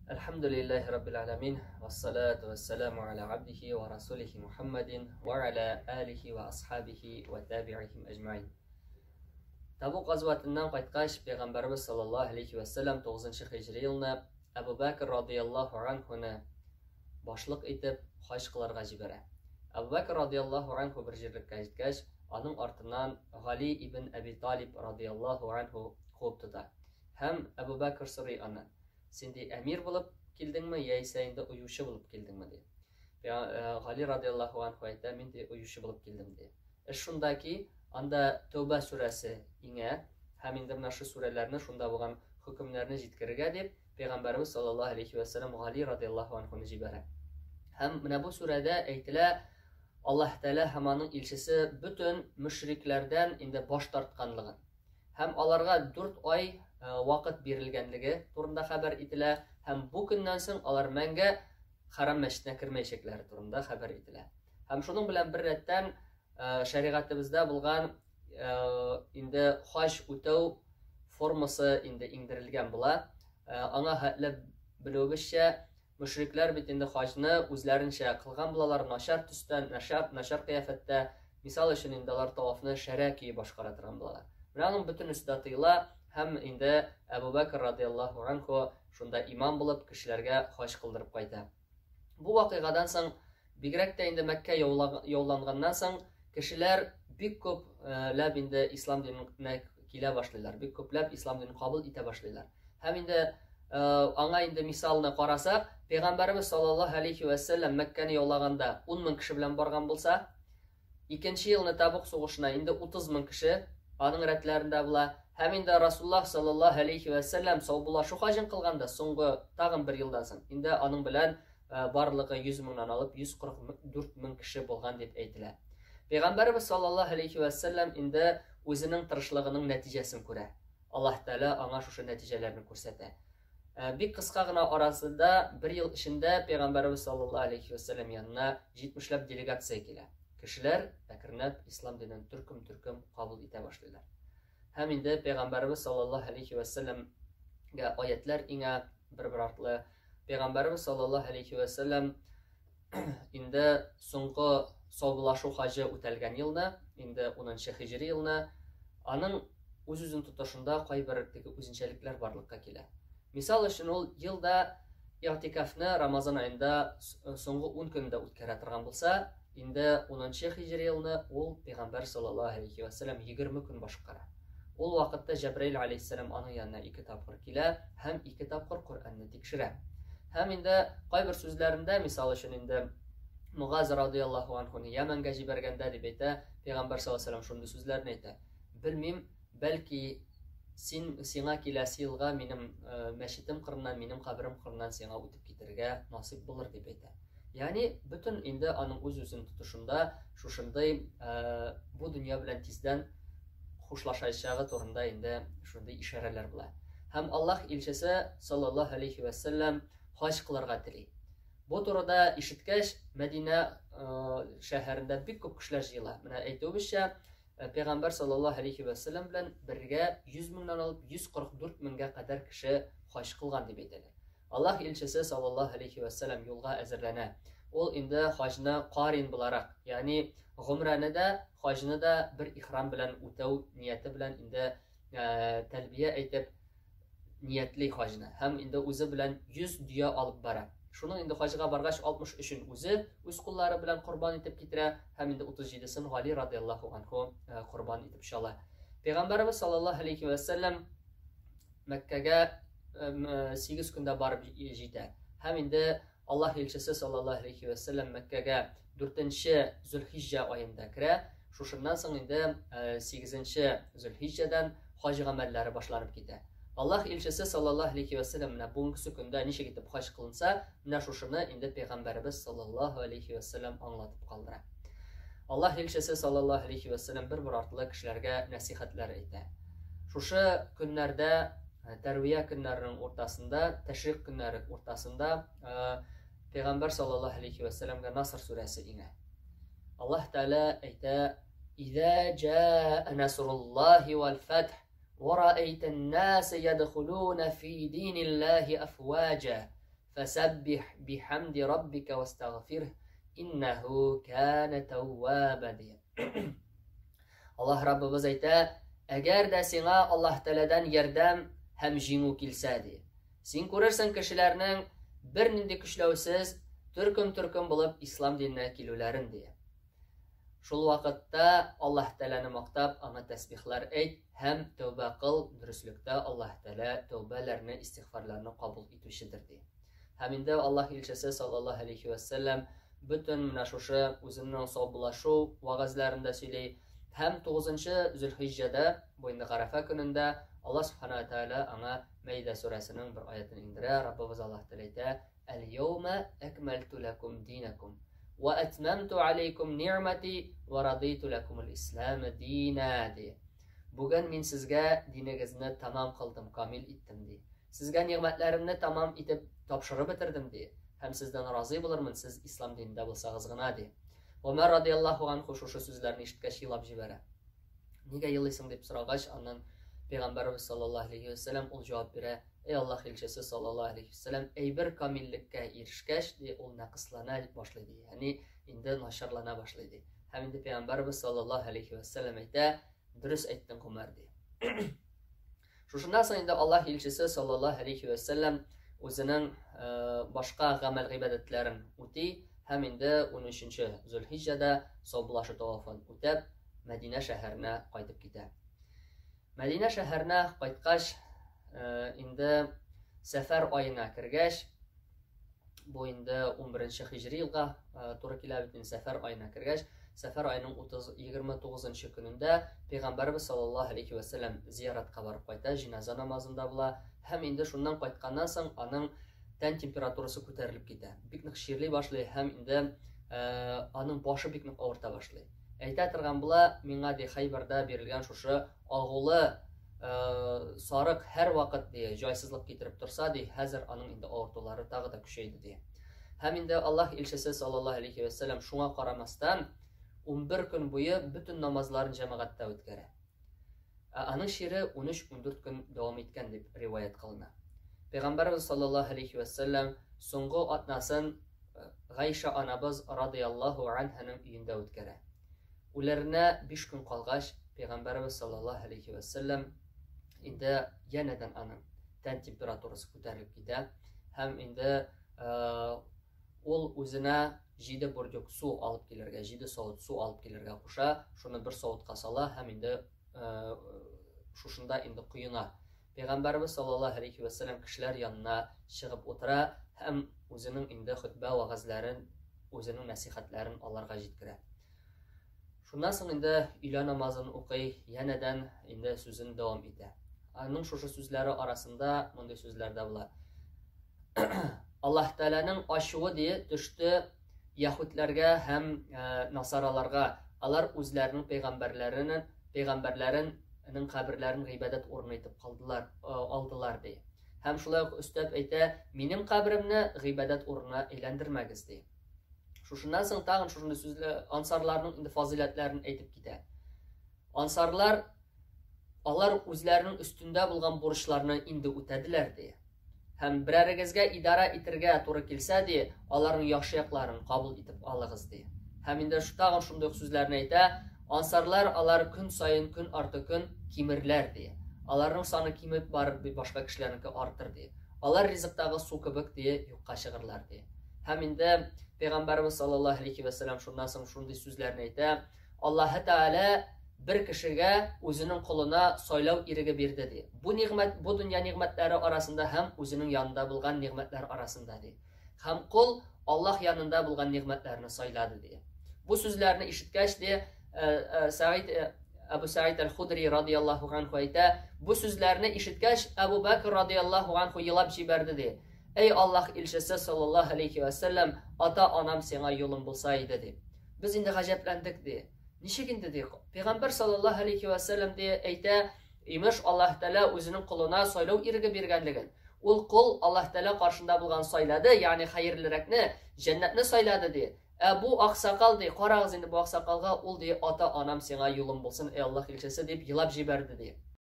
Әлхәмдүлилләһи раббил аламин, вассалату вассаламу аля абдихи ва расулихи Мухаммадин ва аля алихи ва асхабихи ва табиихим әҗмәин. Табук газватыннан кайткач, Пәйгамбәрбез саллаллаһу алейхи ва саллям 9 һиҗри елны Әбу Бәкр радыяллаһу анһуны башлык итеп хаҗ кылырга җибәрә. Әбу Бәкр радыяллаһу анһу бер җирлеккә җиткәч, аның артыннан Гали ибн Әби Талиб радыяллаһу анһу куып тота. Һәм Әбу Бәкр сорый аннан: Син, ди, әмир булып килдеңме, яисә инде оючы булып килдеңме, ди. Гали радиаллаһу анху әйтә, мин, ди, оючы булып килдем, ди. Эш шунда ки, анда Тәүбә сүрәсе иңә, һәм инде менә шу сүрәләрне, шунда булган хөкемнәрне җиткерергә дип, Пәйгамбәребез саллаллаһу алейхи вә сәлләм Гали радиаллаһу анхуны җибәрә. Һәм менә бу сүрәдә әйтелә, Аллаһ Тәгалә һәм аның илчесе бөтен мөшрикләрдән инде баш тартканлыгын. Һәм аларга 4 ай вакыт бирелгәнлеге турында хәбәр ителә һәм бу көннән соң алар мәңге Хәрам мәчетенә кермәячәкләре турында хәбәр ителә. Һәм шуның белән бер рәттән шәригатебездә булган инде хаҗ үтәү формасы инде иңдерелгән була. Аңа хәтле белүебезчә, Мөшрикләр бит инде хаҗны үзләренчә кылган булалар, начар төстә, начар, начар кыяфәттә. Мисал өчен инде алар тавафны шәрә көе башкара торган булалар. Менә аның бөтенесе дә тыела һәм инде Әбу Бәкр радиаллаһу анху шунда имам булып кешеләргә хаҗ кылдырып кайта. Бу вакыйгадан соң, бигрәк тә инде Мәккә яуланганнан соң, кешеләр бик күп ләп инде ислам диненә килә башлыйлар, бик күпләп ислам динен кабул итә башлыйлар. Һәм инде аңа инде мисалны карасак, Пәйгамбәребез саллаллаһу алейхи вә сәлләм Мәккәне яулаганда 10 мең кеше белән барган булса, икенче елны Табук сугышына инде 30 мең кеше аның рәтләрендә була. Һәм инде Расуллаһ саллаллаһу алейхи вә сәлләм саубуллашу хаҗын кылганда соңгы тагын бер елдан соң инде аның белән барлыгы 100 меңнән алып 144 мең кеше булган дип әйтелә. Пәйгамбәребез саллаллаһу алейхи вә сәлләм инде үзенең тырышлыгының нәтиҗәсен күрә. Аллаһ Тәгалә аңа шушы нәтиҗәләрне күрсәтә. Бик кыска гына арасында, бер ел эчендә Пәйгамбәребез саллаллаһу алейхи ва сәлләм янына 70ләп делегация килә. Кешеләр әкренләп ислам динен төркем-төркем кабул итә башлыйлар. Һәм инде Пәйгамбәребез саллаллаһу алейхи ва сәлләмгә аятлар иңә бер-бер артлы. Пәйгамбәребез саллаллаһу алейхи ва сәлләм инде соңгы саубуллашу хаҗы үтәлгән елны, инде 10 хиҗри елны, аның үз-үзен тотышында кайбер теге үзенчәлекләр барлыкка килә. Мисал өчен, ул елда игътикафны Рамазан аенда соңгы 10 көнендә үткәрә торган булса, инде 10 хиҗри елны ул пәйгамбәр саллаллаһу алейхи ва саллям 20 көн башкара. Ул вакытта Җәбраил алейһиссәлам аның янына ике тапкыр килә һәм ике тапкыр Коръәнне тикшерә. Һәм инде кайбер сүзләрендә, мисал өчен инде Мугаз радияллаһу анһуны Йәмәнгә җибәргәндә дип әйтә, Пәйгамбәр саллаллаһу алейһи ва сәлләм шундый сүзләрне әйтә. Белмим, бәлки син сиңа киләсе елга минем мәчетем кырыннан, минем каберем кырыннан сиңа үтеп китәргә насыйп булыр дип әйтә. Ягъни бөтен инде аның үз-үзен тотышында шушындый бу дөнья белән тиздән хушлашачагы турында инде шундый ишарәләр була. Һәм Аллаһ илчесе саллаллаһу алейхи ва сәлләм хаҗ кылырга тели. Бу турыда ишеткәч, Мәдинә шәһәрендә бик күп кешеләр җыела. Менә әйтүебезчә, Пәйгамбәр саллаллаһу алейхи ва сәлләм белән бергә 100 меңнән алып 144 меңгә кадәр кеше хаҗ кылган дип әйтәләр. Аллаһ илчесе саллаллаһу алейхи ва сәлләм юлга әзерләнә. Ул инде хаҗны карин буларак, ягъни гомрәне дә, хаҗны да бер ихрам белән үтәү нияте белән инде тәлбия әйтеп ниятли хаҗны һәм инде үзе белән 100 дөя алып бара. Шуның инде хаҗга баргач 63-ен үзе үз куллары белән корбан итеп китерә һәм инде 37-сен Гали радияллаһу анху корбан итеп чала. Пәйгамбәребез саллаллаһу алейхи ва сәлләм Мәккәгә 8 көндә барып җитә. Һәм инде Аллаһ илчесе саллаллаһу алейхи ва сәлләм Мәккәгә 4 Зөлхиҗҗә аенда керә. Шушыннан соң инде 8 Зөлхиҗҗәдән хаҗ гамәлләре башланып китә. Аллаһ илчесе саллаллаһу алейхи ва сәлләм менә бүгенге көндә ничек итеп хаҗ кылынса, менә шушыны инде пәйгамбәребез саллаллаһу алейхи ва сәлләм аңлатып калдыра. Аллаһ илчесе саллаллаһу алейхи ва сәлләм бер-бер артлы кешеләргә нәсихәтләр әйтә. Шушы көннәрдә тәрвия көннәренең уртасында, тәшрик көннәре уртасында Пәйгамбәр саллаллаһу алейхи ва сәлләмгә Наср сүрәсе иңә. Аллаһ Тәгалә әйтә: "Иза җаа насруллаһи вал фатх, ва раайтан наса ядхулуна фи диниллаһи афваҗа, Фәсәббих бихәмди раббика вастагфирһ, иннәһу кана тәвваба, ди. Аллаһ Раббыбыз әйтә, әгәр дә сиңа Аллаһ Тәгаләдән ярдәм һәм җиңү килсә, ди. Син күрерсең кешеләрнең бернинди көчләүсез төркем-төркем булып ислам диненә килүләрен, ди. Шул вакытта Аллаһ Тәгаләне мактап, аңа тәсбихләр әйт һәм тәүбә кыл, дөреслектә Аллаһ Тәгалә тәүбәләрне, истигъфарларны кабул итүчедер, ди. Һәм инде Аллаһ илчесе саллаллаһу алейхи вә сәлләм бөтен менә шушы үзенең саубуллашу вәгазьләрен дә сөйли. Һәм 9 Зөлхиҗҗәдә, бу инде Гарәфә көнендә, Аллаһ субхана ва тәгалә аңа Мәйдә сүрәсенең бер аятын иңдерә. Раббыбыз Аллаһ Тәгалә әйтә: Әл-яума әкмәлту ләкум динәкум ва әтмәмту алейкум ни'мәти ва радиту ләкумул ислам дина, ди. Бүген мин сезгә динегезне тәмам кылдым, камил иттем, ди. Сезгә нигъмәтләремне тәмам итеп тапшырып бетердем, ди. Һәм сездән разый булырмын, сез ислам динендә булсагыз гына, ди. Гомәр радияллаһу анху шушы сүзләрне ишеткәч елап җибәрә. Нигә елыйсың дип сорагач, аннан Пәйгамбәрбез саллаллаһу алейхи вәсәләм ул җавап бирә: "Эй Аллаһ илчесе саллаллаһу алейхи вәсәләм, әйбер камиллеккә ирешкәч, ди, ул нәкыслана башлый, ди. Ягъни инде начарлана башлый, ди. Һәм инде Пәйгамбәрбез саллаллаһу алейхи вәсәләм әйтә: "Дөрес әйттең, Гомәр", ди. Шушыннан соң инде Аллаһ илчесе саллаллаһу алейхи вә сәлләм үзенең башка гамәл гыйбадәтләрен үти һәм инде 13 Зөлхиҗҗәдә саубуллашу тавафын үтәп, Мәдинә шәһәренә кайтып китә. Мәдинә шәһәренә кайткач, инде сәфәр аена кергәч, бу инде 11 хиҗри елга туры килә бит инде сәфәр аена кергәч, сәфәр аеның 30 29 көнендә пәйгамбәрбез саллаллаһу алейхи ва сәлләм зияратка барып кайта, җиназа намазында була һәм инде шуннан кайтканнан соң аның тән температурасы күтәрелеп китә. Бик нык чирли башлый һәм инде аның башы бик нык авырта башлый. Әйтә торган була, миңа ди Хайбарда бирелгән шушы агулы сарык һәрвакыт ди җайсызлык китереп торса ди, хәзер аның инде авыртулары тагы да көчәйде ди. Һәм инде Аллаһ илчесе саллаллаһу алейхи ва сәлләм шуңа карамастан 11 көн буе бөтен намазларын җәмәгатьтә үткәрә. Ә аның чире 13-14 көн дәвам иткән дип риваять кылына. Пәйгамбәрбез саллаллаһу алейхи ва сәлләм соңгы атнасын Гайша анабыз радияллаһу анһаның өендә үткәрә. Үләренә 5 көн калгач, Пәйгамбәребез саллаллаһу алейхи ва сәлләм инде янәдән аның тән температурасы күтәрелеп китә һәм инде ул үзенә җиде бурдюк су алып килергә, җиде савыт су алып килергә куша, шуны бер савытка сала һәм инде шушында инде коена. Пәйгамбәребез саллаллаһу алейхи ва сәлләм кешеләр янына чыгып утыра һәм үзенең инде хөтбә вәгазьләрен, үзенең нәсихәтләрен аларга җиткерә. Шуннан соң инде өйлә намазын укый, янәдән инде сүзен дәвам итә. Аның шушы сүзләре арасында мондый сүзләр дә була. Аллаһ Тәгаләнең ачуы ди төште яһүдләргә һәм насараларга. Алар үзләренең пәйгамбәрләрен пәйгамбәрләренең каберләрен гыйбадәт урыны итеп калдылар, алдылар ди. Һәм шулай ук өстәп әйтә, минем каберемне гыйбадәт урынына әйләндермәгез ди. Шушыннан соң тагын шушындый сүзле ансарларның инде фазыйләтләрен әйтеп китә. Ансарлар алар үзләренең өстендә булган бурычларны инде үтәделәр ди. Һәм берәрегезгә идарә итергә туры килсә, ди, аларның яхшы якларын кабул итеп алыгыз, ди. Һәм инде тагын шундый ук сүзләрне әйтә, ансарлар алар көн саен, көн арты көн кимерләр, ди. Аларның саны кимеп барыр, ди, башка кешеләрнеке артыр, ди. Алар ризыктагы су кебек, ди, юкка чыгырлар, ди. Һәм инде Пәйгамбәребез саллаллаһу алейхи вә сәлләм шуннан соң шундый сүзләрне әйтә, Аллаһы Тәгалә бер кешегә үзенең колына сайлау иреге бирде, ди. Бу нигъмәт, бу дөнья нигъмәтләре арасында һәм үзенең янында булган нигъмәтләр арасында, ди. Һәм кол Аллаһ янында булган нигъмәтләрне сайлады, ди. Бу сүзләрне ишеткәч, ди, Сәгыйд Әбу Сәгыйд әл-Худри радияллаһу анху әйтә, бу сүзләрне ишеткәч, Әбу Бәкр радияллаһу анху елап җибәрде, ди. Әй Аллаһ илчесе саллаллаһу алейхи ва сәлләм, ата-анам сиңа юлым булса иде, ди. Без инде гаҗәпләндек, ди. Ничек инде, ди? Пәйгамбәр саллаллаһу алейхи ва сәлләм ди әйтә, имеш, Аллаһ Тәгалә үзенең колына сайлау иреге биргәнлеген. Ул кол Аллаһ Тәгалә каршында булган сайлады, ягъни хәерлерәкне, җәннәтне сайлады, ди. Ә бу аксакал, ди, карагыз инде бу аксакалга, ул ди, ата-анам сиңа юлым булсын, эй Аллаһ илчесе, дип елап җибәрде, ди.